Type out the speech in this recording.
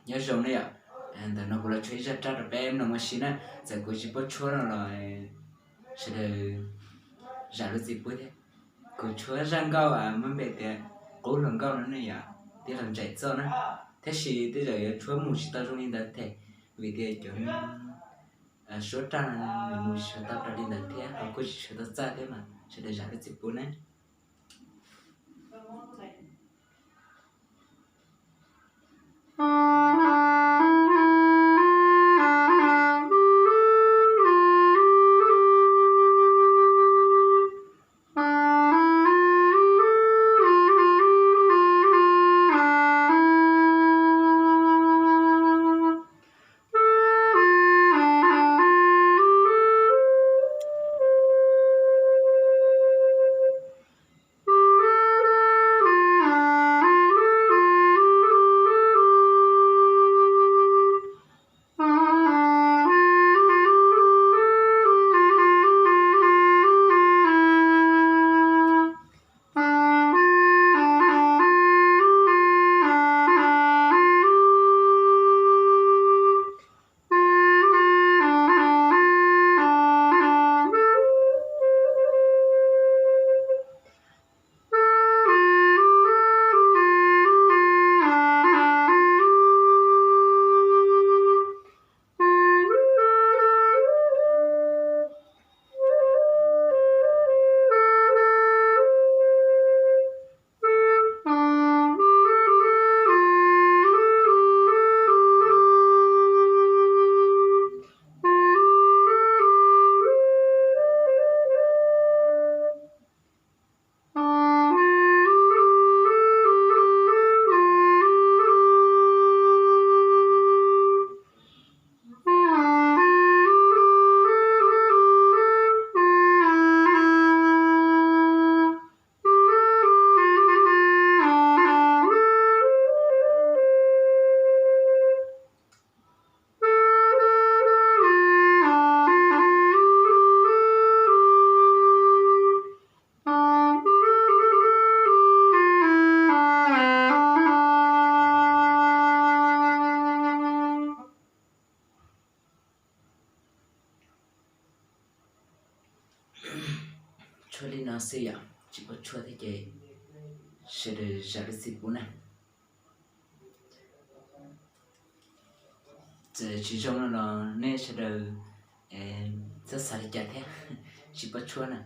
Nyob zoo ne yom, ntawm no kuv los tshuab ib zaj rab rau peb mloog ua si na. Txawm kuv tsis paub tshuab no los sawv daws zam lub txim pub thiab. Kuv tshuab zaj nkauj muab npe tias Qub hluas nkauj no ne yom, tij laug Ntsaim Txoj na. Tab sis tej zaum yuav tshuab mus tsis tau zoo li ntawd thiab, vim tias cov suab raj no nws mus tsis tau raws li ntawd thiab ho kuj tsis tshua tau txaj thiab mas sawv daws zam lub txim pub na. Tshuab li no xwb yom, tsis paub tshuab thiab ces sawv daws zam lub txim pub na. Txawm tsis zoo no los nej sawv daws txhob xav li cas thiab, tsis paub tshuab na.